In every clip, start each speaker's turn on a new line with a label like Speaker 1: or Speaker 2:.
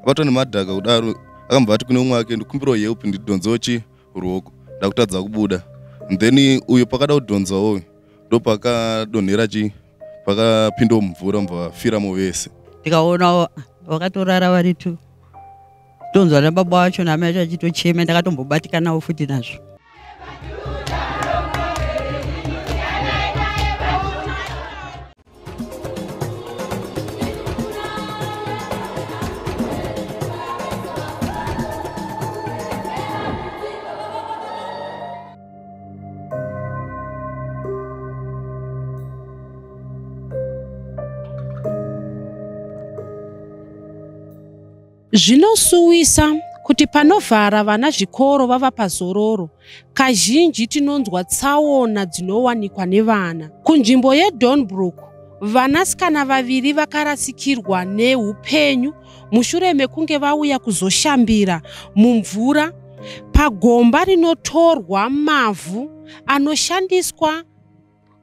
Speaker 1: Abatwa nemadhaka kudaro akambva ati kune umwe wake, ndikumbirawo help ndidhonzewo chi ruoko, ndakutadza kubuda. And then uyo pakada kudhonzawo uyu ndopakadonhera chi pakapindawo mumvura, mubva vafiramo vese.
Speaker 2: Ndikaona vakatorara vari two, tonzwa nababa vacho naamai vacho achitochema, ndakatombobatikanawo futi nazvo.
Speaker 3: Zvinosuwisa kuti panovhara vana zvikoro vava pazororo, kazhinji tinonzwa tsaona dzinowanikwa nevana. Kunzvimbo yeDonbrook, vanasikana vaviri vakarasikirwa neupenyu mushure mekunge vauya kuzoshambira mumvura pagomba rinotorwa mavhu anoshandiswa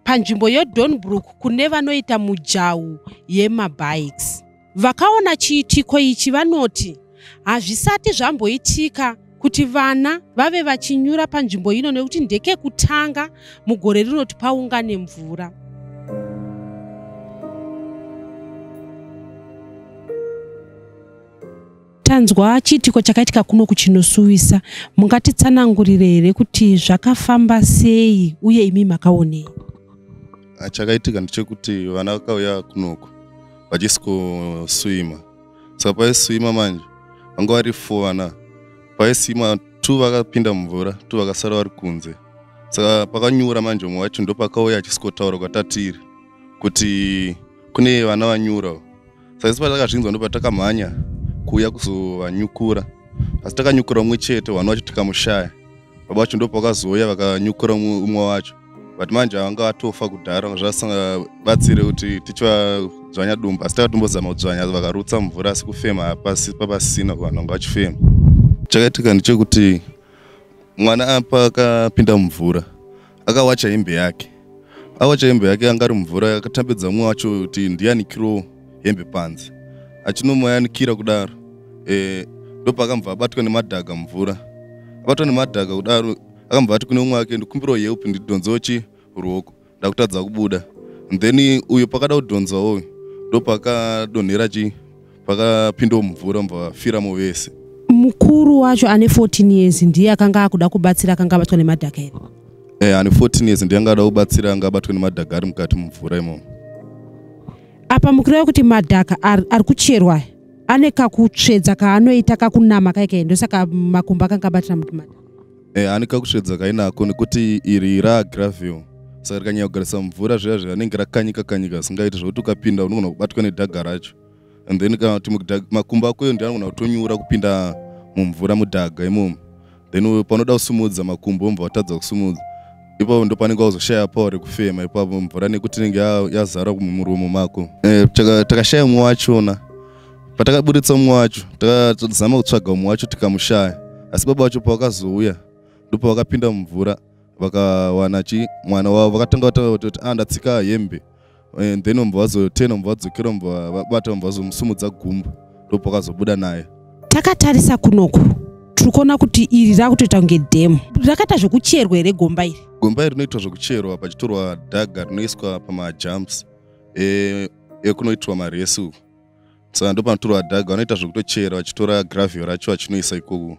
Speaker 3: panzvimbo yeDonbrook kune vanoita mujahu yemabikes. Vakaona chiitiko ichi vanoti hazvisati zvamboitika kuti vana vave vachinyura panzvimbo ino nekuti ndekekutanga mugore rinoti paungane mvura. Tanzwa chiitiko chakaitika kuno kuchinosuwisa, mungatitsanangurire here kuti zvakafamba sei uye imi makaonei?
Speaker 1: Chakaitika ndechekuti vana vakauya kunoku vachiswima. Saka paiswima manje vanga vari 4 vana, paiswima 2 vakapinda mumvura, 2 vakasara vari kunze. Saka pakanyura manje umwe wacho ndopakauya achisikotaura kwatatiri kuti kune vana vanyura. Saka isu patakazvinzwa ndopatakamhanya kuuya kuzovanyukura, asi takanyukura umwe chete, vana vacho tikamushaya. Baba vacho ndopakazouya vakanyukura umwe wacho, but manje vanga vatofa kudhara, zvasingabatsire kuti tichivadzvanya dumbu, asi takatombozama kudzvanya vakarutsa mvura, asi kufema hapasi papasina, vanhu vanga vachifema. Chakaitika ndechekuti mwana apa akapinda mumvura akawacha hembe yake, awacha hembe yake anga ari mumvura, akatambidza mumwe wacho kuti ndiyanikirewo hembe panze. Achinomuyanikira kudaro ndopakambva abatwa nemadhaka mumvura. Abatwa nemadhaka kudaro akambva ati kune umwe wake, ndikumbirawo help ndidhonzewo chi ruoko, ndakutadza kubuda. And then uyo pakada kudhonzawo uyu ndopakadonhera chi pakapindawo mumvura, mubva vafiramo vese.
Speaker 3: Mukuru wacho ane 14 years ndiye akanga akuda kubatsira akanga abatwa nemadhaka here?
Speaker 1: Ane 14 years ndiye anga ada kubatsira anga abatwa nemadhaka ari mukati mumvura imomo.
Speaker 3: Apa mukureva kuti madhaka ari kucherwa ane kakutsvedza kaanoita kakunama kaike, ndosaka makumbo akanga abatira mumadhaka.
Speaker 1: Ane kakutsvedza kainako nekuti iri ragravel, saka rikanyanya kugarisa mvura zviya zvinenge rakanyika kanyika zvisingaiti, zvekuti ukapinda unogona kubatwa nedhaga racho. And then kana kuti makumbo ako ndiyo anogona kutonyura kupinda mumvura mudhaga imomo. Then panoda kusumudza makumbo wobva watadza kusumudza, ipapo ndo panenge wazoshaya power rekufema ipapo mvura nekuti inenge yazara mumuromo mako. Takashaya umwe wachona, patakaburitsa umwe wacho takazama kutsvaga umwe wacho tikamushaya, asi baba vacho pavakazouya ndopavakapinda mumvura vakawana chi mwana wavo, vakatanga kuti ndatsika hembe. And then mubva vazotena, mubva vadzokera, mubva vabata, mubva vazomusumudza gumbo, ndopakazobuda naye.
Speaker 3: Takatarisa kunoku tiri kuona kuti iri rakutoita kunge dhemu. Rakaita zvekucherwa here gomba iri?
Speaker 1: Gomba iri rinoitwa zvekucherwa pachitorwa dhaga rinoiswa pamajumps ekunoitwa maresi uku. Saka ndopanotorwa dhaga, vanoita zvekutochera vachitora gravel racho vachinoisa ikoko.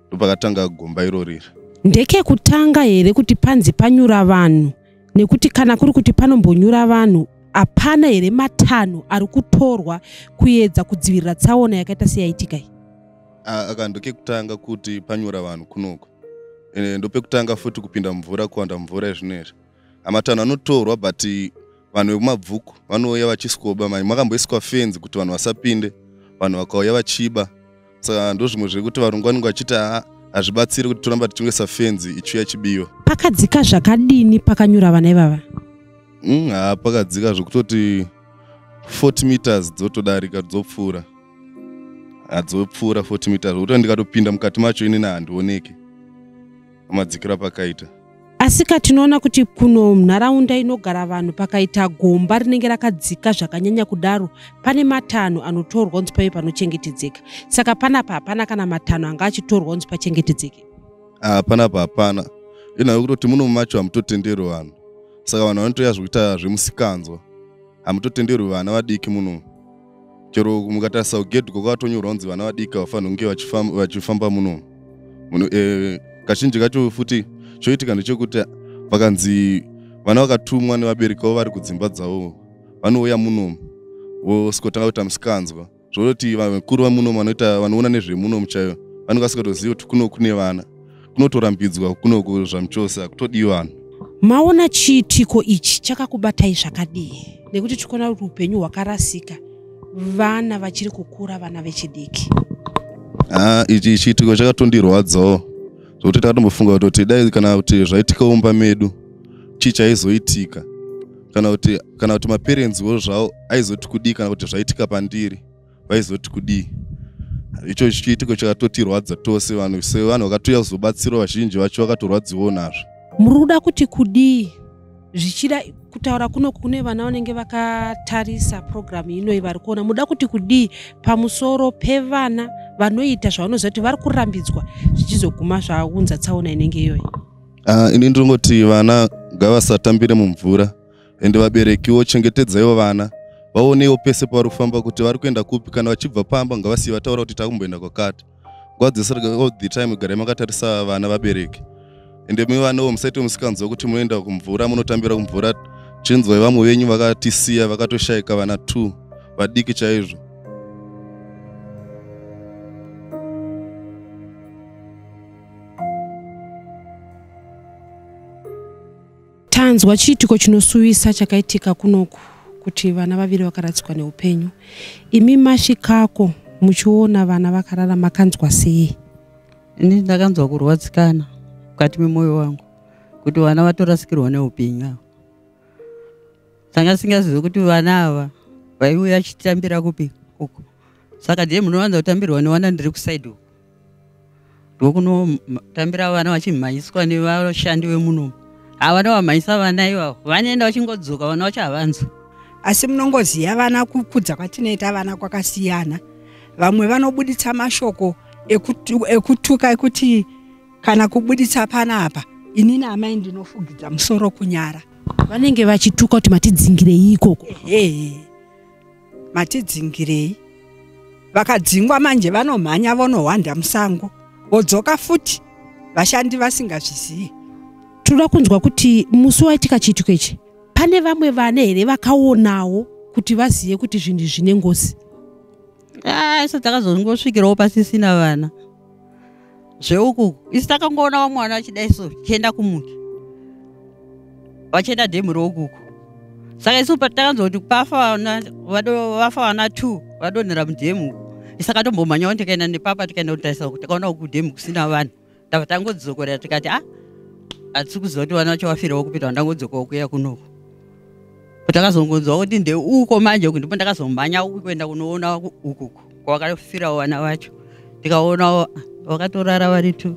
Speaker 1: Ndopakatanga gomba irori iri.
Speaker 3: Ndekekutanga here kuti panzi panyura vanhu? Nekuti kana kuri kuti panombonyura vanhu, hapana here matanho ari kutorwa kuedza kudzivirira tsaona yakaita seyaitika iyi?
Speaker 1: Aka ndokekutanga kuti panyura vanhu kunoko. Ndopekutanga futi kupinda mvura, kuwanda mvura izvinezvi. Matanho anotorwa, but vanhu vekumabvuku vanouya vachisikoba, makamboiswa fenzi kuti vanhu vasapinde, vanhu vakauya vachiba. Saka ndozvimwe zvekuti varungu vanenge vachiti hazvibatsiri kuti toramba tichingoisa fenzi ichiuya chibiwa.
Speaker 3: Pakadzika zvakadini pakanyura vana ivava?
Speaker 1: Pakadzika zvekutoti 40 meters dzotodarika, dzopfuura. Hadzopfuura 40 meters, zvekuti ndikatopinda mukati macho inini handioneki madzikiro apakaita.
Speaker 3: Asi Asi katinoona kuti kuno nharaunda inogara vanhu pakaita gomba rinenge rakadzika zvakanyanya kudaro, pane matanho anotorwa kunzi paive panochengetedzeka. Saka panapa hapana kana matanho anga achitorwa kunzi pachengetedzeke.
Speaker 1: Panapa hapana. Inhau yekutoti muno macho hamutotenderwi vanhu, saka vanhu vanotoya zvekuita zvemusikanzwa. Hamutotenderwi vana vadiki muno. Chero mukatarisa kugedhi kwakatonyorwa kunzi vana vadiki havafaniri kunge vachifamba muno. Kazhinji kacho futi choitika ndechekuti vakanzi vana vakatumwa nevabereki vavo vari kudzimba dzavo, vanouya muno vosikotanga kuita musikanzwa. Zvototi vakuru vamuno vanoita vanoona nezvemuno chaivo vanenge vasingatozivi kuti kuno kune vana. Kunotorambidzwa kunoku zvamuchose, hakutodiwi vanhu.
Speaker 3: Maona chiitiko ichi chakakubatai zvakadii? Nekuti tikuona kuti upenyu hwakarasika, vana vachiri kukura, vana vechidiki.
Speaker 1: Ichi chiitiko chakatondirwadzawo zvokuti takatombofunga kutoti dai kana kuti zvaitika mumba medu chii chaizoitika, kana kuti maparentswo zvavo aizoti kudii, kana kuti zvaitika pandiri vaizoti kudii. Icho chiitiko chakatotirwadza tose vanhu, sevanhu vakatouya kuzobatsirwa vazhinji vacho vakatorwadziwawo nazvo.
Speaker 3: Muri kuda kuti kudii? Zvichida kutaura kuno kune vana vanenge vakatarisa purogiramu inoyi vari kuona, muda kuti kudii pamusoro pevana vanoita zvavanoziva kuti vari kurambidzwa zvichizoguma zvaunza tsaona inenge iyoyo?
Speaker 1: Ini ndinongoti vana ngavasatambire mumvura, ende vaberekiwo chengetedzaiwo vana, vaonewo pese pavari kufamba kuti vari kuenda kupi. Kana vachibva pamba ngavasiye vataura kuti takumboenda kwakati. Nguva dzese all the time garai makatarisa vana vabereki. Ende mivanawo musaite musikanzwa kuti munoenda kumvura, munotambira kumvura. Chinzwai vamwe venyu vakatisiya vakatoshayika vana 2 vadiki chaizvo.
Speaker 3: Tanzwa chiitiko chinosuwisa chakaitika kunoku kuti vana vaviri vakaradzikwa neupenyu. Imi masvikako muchiona vana vakarara, makanzwa sei?
Speaker 2: Ini ndakanzwa kurwadzikana mukati memwoyo wangu kuti vana vatorasikirwa neupenyu ava. Tanga singazivi kuti vana ava vaiuya vachitambira kupi uko. Saka ndiye munowanza kutambirwa nevana, ndiri kusaidi uko. Ndokunotambira vana vachimhanyiswa nevashandi vemunomu. Havana vamhanyisa vana ivavo, vanoenda vachingodzoka, vana vacho havanzwi.
Speaker 4: Asi munongoziva vana, kukudza kwatinoita vana kwakasiyana. Vamwe vanobuditsa mashoko ekutuka ekuti kana kubuditsa panapa, inini amai ndinofugidza musoro kunyara.
Speaker 3: Vanenge vachituka kuti matidzingirei ikoko.
Speaker 4: Ehe, matidzingirei. Vakadzingwa manje vanomhanya vonohwanda musango, vodzoka futi vashandi vasingazvizivi.
Speaker 3: Tinoda kunzwa kuti musi waitika chiitiko ichi pane vamwe vana here vakaonawo kuti vazive kuti zvinhu zvine ngozi?
Speaker 2: Isu takazongosvikirawo pasisina vana zveuku. Isu takangoona vamwe vana vachidai so chienda kumuti vachienda dhemu reukuku. Saka isu takanzwa kuti pafa vana, vafa vana 2 vadonhera mudhemu uku. Isu takatombomhanyawo tikaenda nepapa tikaenda kutarisa, takaona kudhemu kusina vanhu. Tabva tangodzokorera tikati hatisi kuziva kuti vana vacho vafirawo kupi, tangodzokawo kuya kunoku. Takazongonzwa kuti ndeuko manje uku, ndipo ndakazomhanya uku kuenda kunoona uku kwakafirawo vana vacho. Tikaona vakatorara vari 2.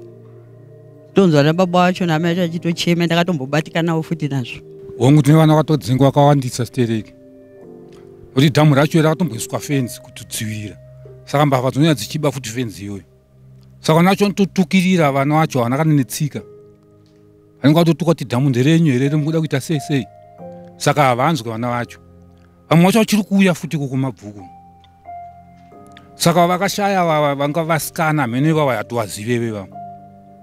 Speaker 2: Tonzwa nababa vacho namai vacho vachitochema, ndakatombobatikanawo futi nazvo.
Speaker 5: Hongu, tine vana vakatodzingwa vakawandisa stereki. Kuti dhamu racho rakatomboiswa fenzi kutidzivirira. Saka mbavha dzinouya dzichiba futi fenzi iyoyo. Saka vana vacho vanototukirira, vana vacho havana kana netsika. Vanenge vatotuka kuti dhamu nderenyu here, mukuda kuita sei sei. Saka havanzwi vana vacho. Vamwe vacho vachiri kuuya futi ikoko mabvuku. Saka vakashaya vanga vasikana hameno ivavo hativazive ivavo.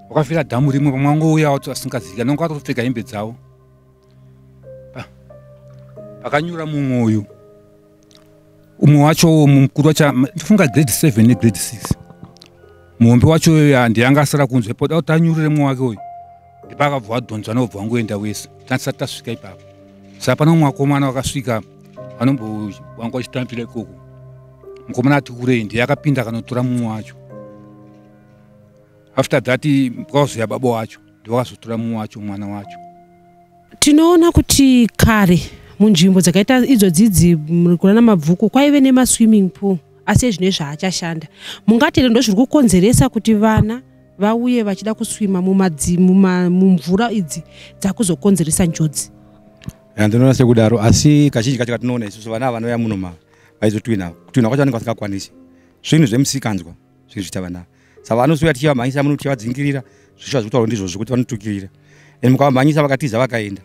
Speaker 5: Vakafira dhamu rimwe, vamwe vangouya vacho vasingazivi, vanenge vatopfeka hembe dzavo. Pakanyura mumwe uyu. Umwe wacho mukuru wacho ndifunga grade 7 negrade 6. Muhombe wacho uyu ndiye anga asara kunze, poda kuti anyurire mumwe wake uyu. Ndipakabva wadhonzwa nobva wangoenda wese. Tasati tasvika ipapo. Saka pane mumwe vakomana vakasvika vanombo wanga vachitambira ikoko. Mukomana ati kurei ndiye akapinda akanotora mumwe wacho. After that kwakazouya baba wacho, ndiye wakazotora mumwe wacho, mwana wacho.
Speaker 3: Tinoona kuti kare munzvimbo dzakaita idzo dzidzi kunana Mabvuku kwaive nemaswimming pool, asi ezvino izvi haachashanda. Mungati here ndo zviri kukonzeresa kuti vana vauye vachida kuswima mumvura idzi dzakuzokonzeresa njodzi.
Speaker 6: Ndinoona sekudaro, asi kazhinji kacho katinoona isusu vana ava vanouya muno vaizotwina kutwina kwacho vanenge vasingakwanisi zvinhu zvemusikanzwa zviri zviita vana. Saka vanouya tichivamhanyisa muno tichivadzingirira, zvishuwa zvekutaura ndizvozvo kuti vanotukirira. Ende mukavamhanyisa vakatiza vakaenda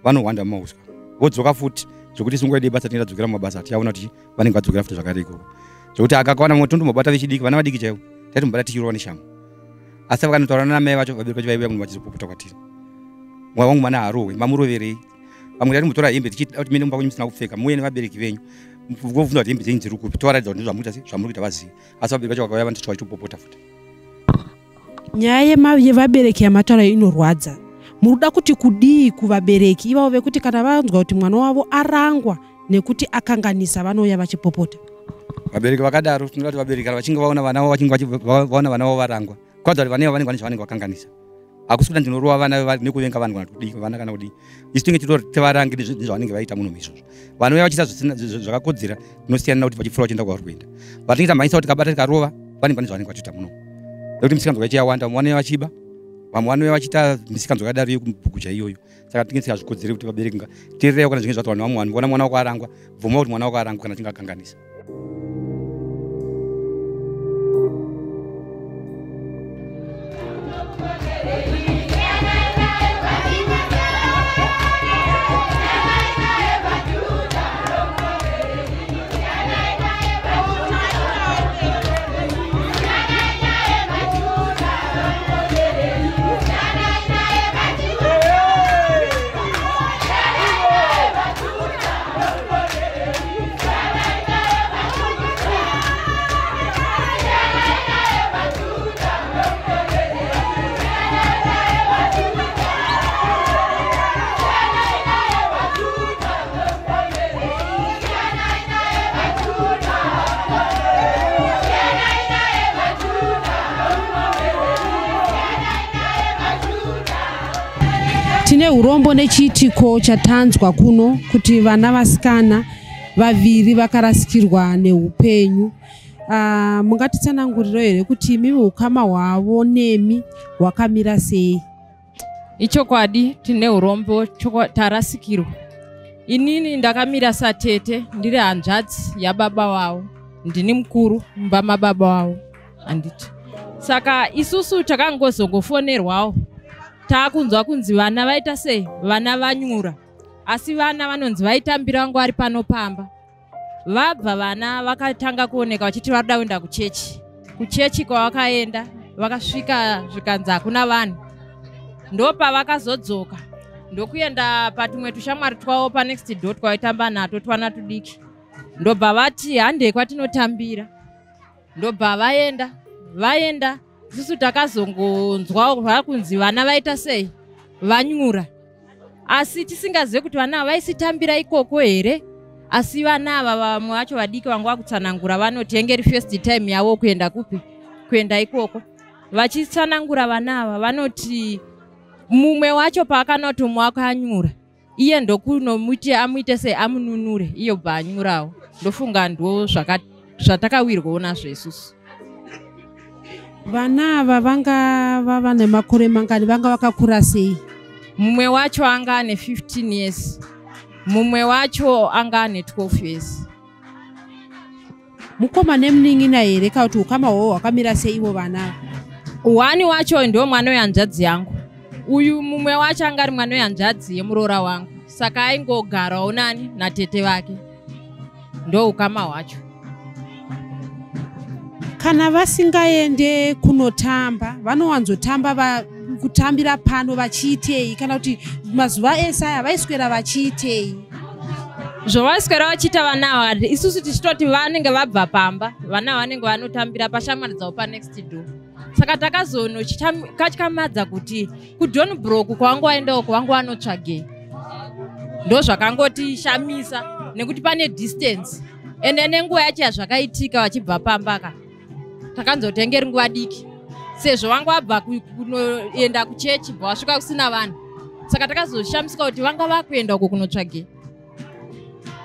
Speaker 6: vanohwanda mumauswa vodzoka futi, zvekuti isu nguva yedu yebasa tinenge tadzokera mumabasa tichaona kuti vanenge vadzokera futi zvakare ikoko. Zvekuti akakwana mumwe tondombobata vechidiki, vana vadiki chaivo taitombobata tichirova neshamhu, asi vakanotaura namai vacho vabereki vacho vaiuya muno vachizopopota kwatiri, mwana wangu mwana haarohwe, mamuroverei? Vamwe tatombotora hembe tichida kuti mene mumba kwenyu musina kupfeka muuye nevabereki venyu vobvunza kuti hembe dzenyu dziri kupi, tovaratidza kuti ndizvamukuita sei zvamuri kuita vazive. Asi vabereki vacho vakauya vanototi vachitopopota futi.
Speaker 3: Nyaya yevabereki yamataura inorwadza. Muri kuda kuti kudii kuvabereki ivavo vekuti kana vanzwa kuti mwana wavo arangwa nekuti akanganisa vanouya vachipopota?
Speaker 6: Vabereki vakadaro tinoda kuti vabereki kana vachinge vaona vana vavo vachinge vaona vana vavo varangwa, kwanza kuti vana ivavo vanenge vane zvavanenge vakanganisa. Hakusi kuti ndinorova vana nekuvenga vanhu kana kudii vana kana kudii, isu tinenge titori tivarange nezvavanenge vaita muno izvozvo. Vanouya vachiita zvakakodzera tinosiyana nekuti vachipfuura vachienda kwavari kuenda. Vatinenge tamhanyisa kuti tikabata tikarova vanenge vane zvavanenge vachiita muno, nekuti misikanzwa yacho yawanda. Vamwe vanouya vachiba, vamwe vanouya vachiita misikanzwa yakadaro yekubhukucha iyoyo. Saka tinenge tisingazvikodzeri kuti vabereki teererai kana zvinge zvataurwa nevamwe vanhu. Kuona mwana wako arangwa, bvuma kuti mwana wako arangwa kana achinge akanganisa.
Speaker 3: Tine urombo nechiitiko chatanzwa kuno kuti vana vasikana vaviri vakarasikirwa neupenyu. Mungatitsananguriro here kuti imimi ukama hwavo nemi hwakamira sei?
Speaker 7: Ichokwadi tine urombo, tarasikirwa. Inini ndakamira satete, ndiri hanzvadzi yababa wavo, ndini mukuru mumba mababa wavo, handiti. Saka isusu takangozongofonerwawo taakunzwa kunzi vana vaita sei, vana vanyura, asi vana vanonzi vaitambira vangu vari pano pamba. Vabva vana vakatanga kuoneka vachiti varikuda kuenda kuchechi. Kuchechi kwavakaenda vakasvika zvikanzi hakuna vanhu, ndopavakazodzoka ndokuenda patumwe tushamwari twavo panext door twaitamba nato twana tudiki, ndobva vati handei kwatinotambira, ndobva vaenda. Isusu takazongonzwa vakunzi vana vaita sei, vanyura, asi tisingazive kuti vana vaisitambira ikoko here. Asi vana ava vamwe vacho vadiki vanga vakutsanangura vanoti yenge iri first time yavo kuenda kupi, kuenda ikoko. Vachitsanangura vana ava vanoti mumwe wacho paakanoti umwe wako anyura, iye ndokunomuti amuite sei, amununure, iye obva anyurawo. Ndofunga ndo zvatakawirwawo nazvo isusu.
Speaker 3: Vana ava vanga vava nemakore mangani, vanga vakakura sei?
Speaker 7: Mumwe wacho anga ane 15 years, mumwe wacho anga ane 12 years.
Speaker 3: Mukoma nemunin'ina here kana kuti ukama hwavo hwakamira sei ivo vana?
Speaker 7: Wani wacho ndo mwana wehanzvadzi yangu, uyu mumwe wacho anga ari mwana wehanzvadzi yemuroora wangu, saka aingogarawo nani natete vake, ndo ukama hwacho.
Speaker 3: Kana vasingaende kunotamba vanowanzotamba kutambira pano vachiitei, kana kuti mazuva ese aya vaiswera vachiitei?
Speaker 7: Zvavaiswera vachiita vana ava, isusu tichitoti vanenge vabva pamba, vana vanenge vanotambira pashamwari dzavo panext door. Saka takazonokatyamadza kuti kuDonnybrook kwavangu vaendawo kwavangu vanotsvagei, ndo zvakangotishamisa nekuti pane distance ende nenguva yacho yazvakaitika vachibva pamba ka takanzotengeri nguva diki sezvo vanga vabva kunoenda kuchechi bva vasvika kusina vanhu. Saka takazoshamisika kuti vanga vakuenda uko kunotsvagei.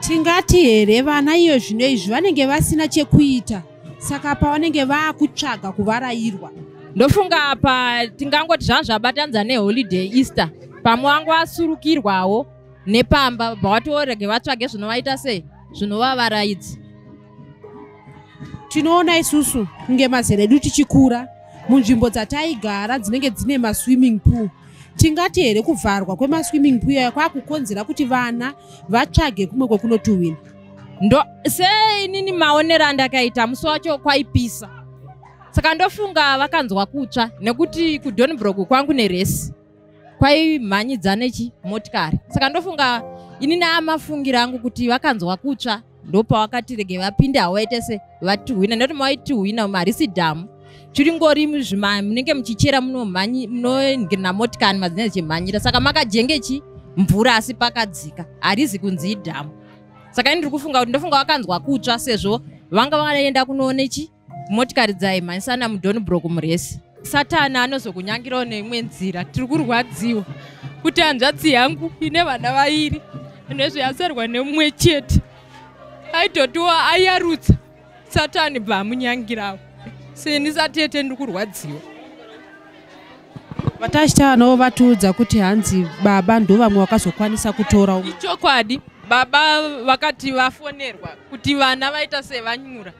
Speaker 3: Tingati here vana iyo zvino izvi vanenge vasina chekuita, saka pavanenge vakutsvaga kuvarairwa?
Speaker 7: Ndofunga apa tingangoti zvanga zvabatanidza neholiday Easter, pamwe vanga vasurukirwawo nepamba, bva vatorege vatsvage zvinovaita sei, zvinovavaraidza.
Speaker 3: Tinoona isusu kunge mazera edu tichikura munzvimbo dzataigara dzinenge dzine maswimming pool. Tingati here kuvharwa kwemaswimming pool aya kwakukonzera kuti vana vatsvage kumwe kwekunotuhwina?
Speaker 7: Ndo seinini maonero andakaita, musi wacho kwaipisa, saka ndofunga vakanzwa kutsva, nekuti kuDonnybrook kwangu neresi kwaimhanyidza nechi motikari. Saka ndofunga inini amafungiro angu kuti vakanzwa kutsva, ndopavakati rege vapinde havaite se vatuhwina, nekuti maituhwina harisi dhamu, chiringori munenge muchichera munongena motikari madzinenge dzichimhanyira, saka makajenge chi mvura asi pakadzika, harizi kunzi idhamu. Saka ini ndiri kufunga kuti ndofunga vakanzwa kutsva sezvo vanga vaenda kunoone chi motikari dzaimhanyisana muDonnybrook muresi.
Speaker 8: Satani anozokunyangirawo neimwe nzira. Tiri kurwadziwa kuti hanzvadzi yangu ine vana vairi nezve yasarwa nemumwe chete, aitotiwa ayarutsa, Satani bva amunyangirawo. Seni satete ndiri kurwadziwa.
Speaker 3: Vatachita navo vatiudza kuti hanzi baba ndo vamwe vakazokwanisa kutora umwe.
Speaker 8: Ichokwadi, baba vakati vafonerwa kuti vana vaita sevanyura,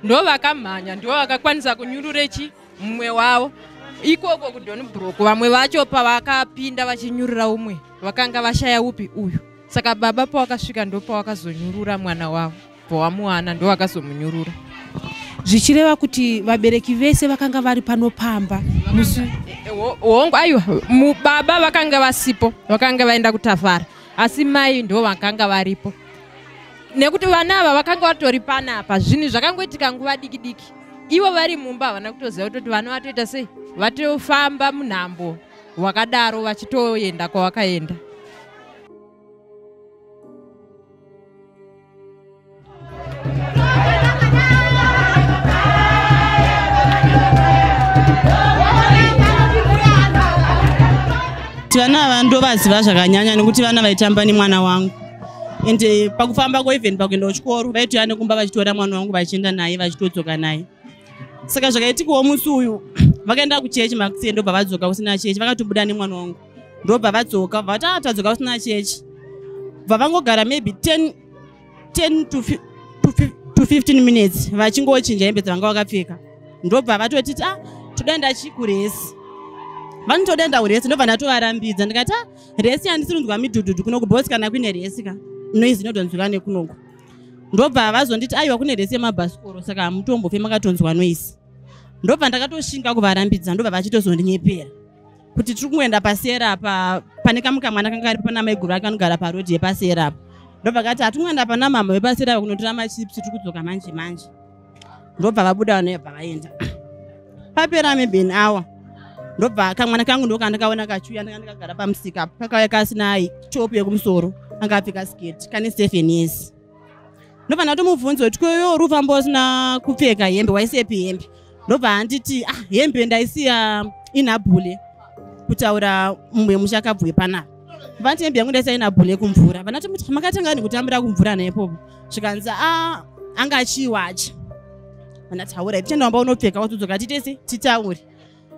Speaker 8: ndo vakamhanya, ndo vakakwanisa kunyurure chi mumwe wavo ikoko kuDonnybrook. Vamwe vacho pavakapinda vachinyurura umwe, vakanga vashaya upi uyu, saka baba pavakasvika ndo pavakazonyurura mwana wavo, pavamuwana ndo vakazomunyurura.
Speaker 3: Zvichireva kuti vabereki vese vakanga vari pano pamba musi?
Speaker 8: Hongu, aiwa, baba vakanga vasipo, vakanga vaenda kutafara, asi mai ndo vakanga varipo, nekuti vana ava vakanga vatori panapa. Zvinhu zvakangoitika nguva diki diki, ivo vari mumba havana kutoziva kutoti vana vatoita sei, vatofamba munhambo wakadaro vachitoenda kwavakaenda.
Speaker 9: Vana ava ndovaziva zvakanyanya, nekuti vana vaitamba nemwana wangu, ende pakufamba kweeven pakuenda kuchikoro vaitouya nekumba vachitora mwana wangu vachienda naye vachitodzoka naye. Saka zvakaitikawo musi uyu, vakaenda kuchechi makuseni, ndobva vadzoka kusina chechi, vakatobuda nemwana wangu, ndobva vadzoka, vati a tadzoka kusina chechi, bva vangogara maybe 10 to 15 minutes vachingochinja hembe dzavanga vakapfeka, ndobva vatotiti a todaenda chikuresi, vanotodaenda kuresi. Ndobva ndatovarambidza ndikati a resi handisiri kunzwa midhudhudhu kunoku, bhosi kana kuine resi ka noise inotonzwika nekunoku. Ndobva vazonditi aiwa, kune resi yemabhasikoro, saka hamutombofe makatonzwa noise. Ndobva ndakatoshinga kuvarambidza, ndobva vachitozondinyepera kuti tiri kungoenda pasera apa, pane kamukamwana kanga kari pana maiguru ake anogara parodhi yepasera apa. Ndobva kati hatingoenda pana mama wepasera apa kunotora machips, tiri kudzoka manje manje. Ndobva vabuda vanhu, bva vaenda. Papera maybe an hour, ndobva kamwana kangu ndokandakaona kachiuya, ndanga ndakagara pamusika apo, kakauya kasina top yekumusoro, anga apfeka sketi, kane 7 years. Ndobva ndatomubvunza kuti kweyo uri kufamba usina kupfeka hembe, waisepi hembe? Ndobva handiti ah, hembe ndaisiya inhabhule, kutaura mumwe muchakabvuye panapa. Vanti hembe yangu ndaisiya inhabhule kumvura. Vanatomuti makatanga ni kutambira kumvura naipopo? Zvikanzi a anga achiiwacha. Vandati tichaenda wamba unopfeka, watodzoka titese titaure.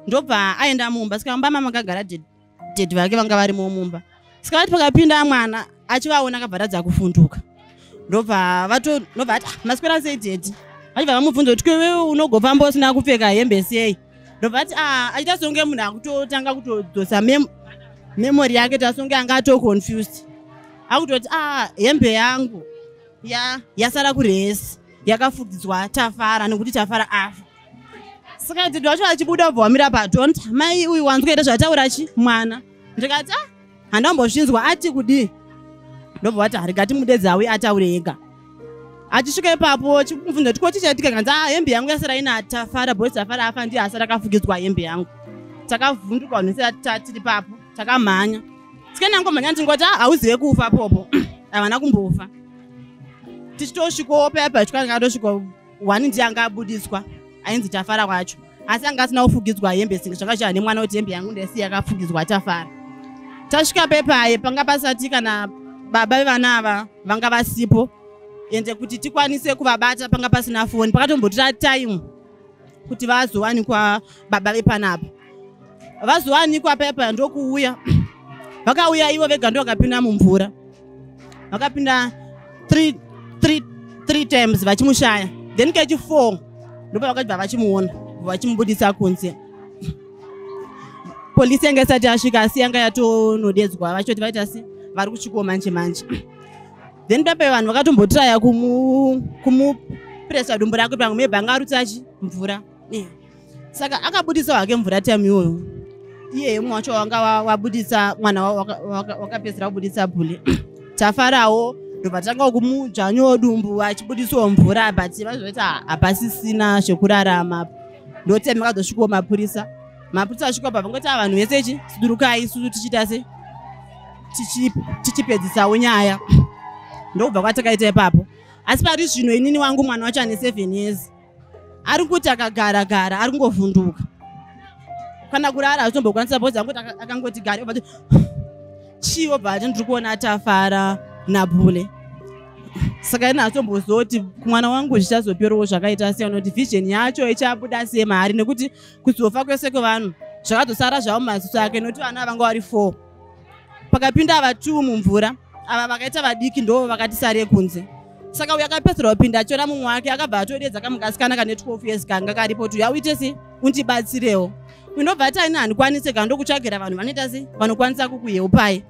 Speaker 9: Ndobva aenda mumba, saka mumba mamakagara daddy vake vanga varimo mumba. Saka vati pakapinda mwana achivaona akabva radza kufunduka, ndobva vato ndobva ati, "Ah, maswera sei daddy?" Vachibva vamubvunza kuti kwewe unogofamba usina kupfeka hembe sei? Ndobva ati ah, achiita songe munhu akutotanga kutodzosa memory yake, tasonge anga ato confused, akutoti ah, hembe yangu ya yasara kuresi yakafukidzwa Tafara, nekuti Tafara afa. Saka daddy wacho achibuda ubva wamira padonta, mai uyu wanzwa here zvataura chi mwana? Ndikati ah, handambozvinzwa, ati kudii? Ndobva vati harega timudedze auye ataure ega. Achisvika ipapo chimubvunza kuti ko chichaitika? Kanzi ah, hembe yangu yasara ina Tafara, boys Tafara afa, ndiye asara akafukidzwa hembe yangu. Takavhunduka vanhu vese tiri papo, takamhanya tikanangomhanya, ndingoti ah, hauzive kufa popo, havana kumbofa. Tichitosvikawo paya pachikanga atosvika one, ndiye anga abudiswa ainzi Tafara wacho, asi anga asina kufukidzwa hembe, singe zvanga zvava nemwana kuti hembe yangu ndaisiya yakafukidzwa Tafara. Tasvika pepaye panga pasati kana baba vevana ava vanga vasipo, ende kuti tikwanise kuvabata panga pasina foni, pakatombotora time. Kuti vazowanikwa baba vepanapa, vazowanikwa paipa, ndokuuya. Vakauya ivo vega, ndo vakapinda mumvura. Vakapinda three times vachimushaya, then kechi 4 ndopa vakabva vachimuona, vachimubudisa kunze. Polisi yanga isati yasvika, asi yanga yatonodedzwa, vachitoti vaita se vari kusvikawo manje manje. Then pape vanhu vakatombotraya kumupresa dumbu rake, pamwe maybe anga arutsachi mvura. Yeah. Saka akabudisa hake mvura time iyoyo. Iyeye mumwe wacho wanga wabudisa mwana, wakapedzisira kubudisa bhule tafarawo, ndobva tanga kumudzvanyawo dumbu achibudisawo mvura, but vazoita hapasisina zvekurarama. Ndotime akazosvikawo mapurisa. Mapurisa asvika pa vangoti, "Vanhu vese chi sudurukai, isusu tichiita se tichipedzisawo nyaya." Ndokubva kwatakaita ipapo. Asi pari zvino inini wangu mwana wacho ane 7 years ari kuti akagara gara ari kungovhunduka, kana kurara achitombokwanisa, because angoti akangoti gare, obva ati chii, obva ati, "Ndiri kuona Tafara naBhule." Saka ina atombozoti mwana wangu zvichazoperawo zvakaita sei, noti vision yacho ichabuda sei maari, nekuti kuzofa kwese kwevanhu zvakazosara zvavo mumaziso ake, nekuti vana vanga vari 4. Pakapinda ava 2 mumvura, ava vakaita vadiki ndo vakati sare kunze. Saka uyo akapedzisira kupinda achiona mumwe wake, akabva atodedza kamukasikana kane 12 years kanga karipo kuti, "Uya se undibatsirewo." Unobva ati, "Aini handikwanise, ka ndokutsvagira vanhu vanoita se vanokwanisa kukuheupai."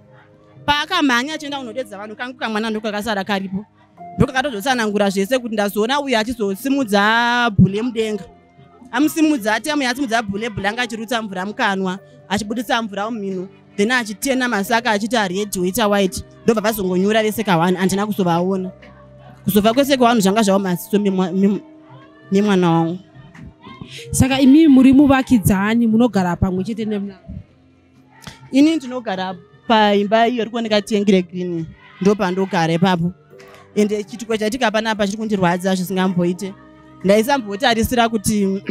Speaker 9: Paakamhanya achienda kunodedza vanhu, kangu kamwana ndokakasara karipo, ndokakatozotsanangura zvese kuti, "Ndazoona uyu achizosimudza Bhule mudenga." Amusimudza, temu yasimudza Bhule, Bhule anga achirutsa mvura mukanwa, achibudisa mvura mumhino, then achitena masaka achiti red oita white. Ndobva vazongonyura vese ka1. Handina kuzovaona. Kuzofa kwese kwevanhu zvanga zvavo maziso memwana wangu.
Speaker 3: Saka imimi muri muvakidzani, munogara pamwe chete nemuna?
Speaker 9: Ini ndinogara paimba iyo iri kuoneka tengi regreen, ndo pandogara ipapo. Ende chitiko chaitika panapa chiri kundirwadza zvisingamboite. Ndaisambotarisira kuti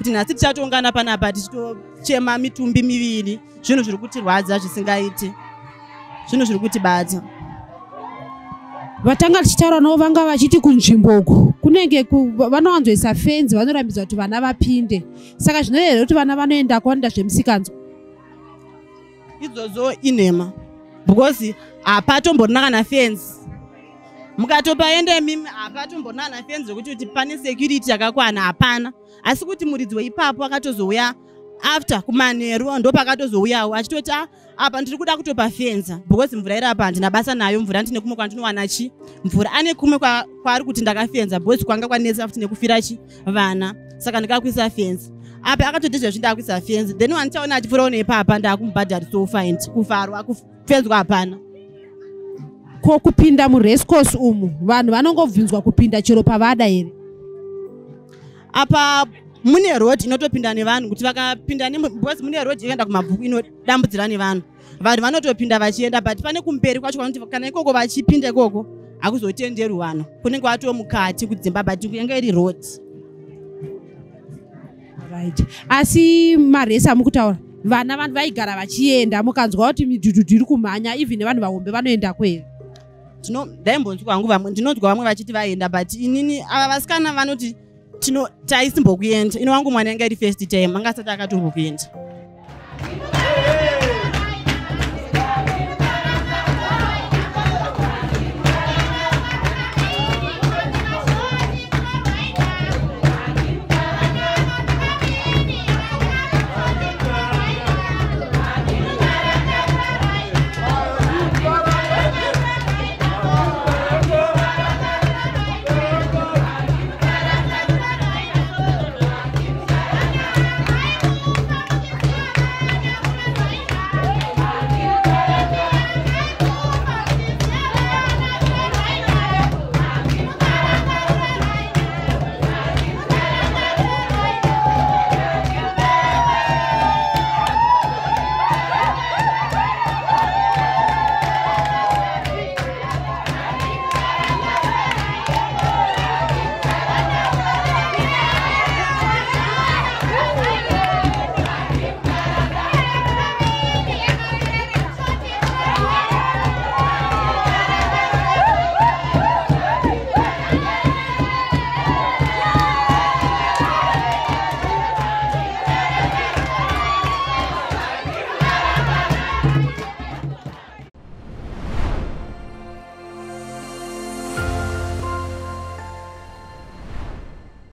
Speaker 9: nhasi tichatoungana panapa tichitochema mitumbi miviri. Zvinhu zviri kutirwadza zvisingaiti, zvinhu zviri kutibata.
Speaker 3: Vatanga tichitaura navo vanga vachiti kunzvimbo uku kunenge vanowanzoisa fenzi, vanorambidza kuti vana vapinde. Saka zvinoreva here kuti vana vanoenda kwanoita zvemusikanzwa?
Speaker 9: Idzodzo inhema, because hapatomborina kana fenzi. Mukatopaenda imimi, hapatomborina kana fenzi yekuti kuti pane security yakakwana, hapana. Asi kuti muridzi weipapo akatozouya after kumanheru, ndo pakatozouyawo achitoti, "Ah, apa ndiri kuda kutopa fenza because mvura iri apa handina basa nayo. Mvura ndine kumwe kwandinowana chi mvura." Ane kumwe kwaari kuti ndakafenza because kwanga kwanetsa futi nekufira chi vana, saka ndikakuisa fenzi apa. Akatoti, "Izvezvi ndakuisa fenzi." Then wandichaona achipfuurawo neipapa, ndakumubhadharisawo fine. Kuvharwa, kufenzwa hapana.
Speaker 3: Ko kupinda muracecourse umu, vanhu vanongobvunzwa kupinda chero pavada here?
Speaker 9: Apa mune road inotopinda nevanhu, kuti vakapinda, because mune road inoenda kumabhuku inodambudzira nevanhu. Vanhu vanotopinda vachienda, but pane kumberi kwacho kwanoti kana ikoko vachipinda ikoko hakuzotenderwi vanhu, kunenge watoo mukati kudzimba, but yange iri road.
Speaker 3: Right, asi maresi amukutaura, vana, vanhu vaigara vachienda, mukanzwa kuti midhudhudhu iri kumhanya, even nevanhu vahombe vanoendako here?
Speaker 9: Ndaimbonzwa hangu vamwe, ndinonzwa vamwe vachiti vaenda, but inini ava vasikana vanoti tino taisimbokuenda. Ino wangu mwana yanga iri first time, anga asati akatombokuenda.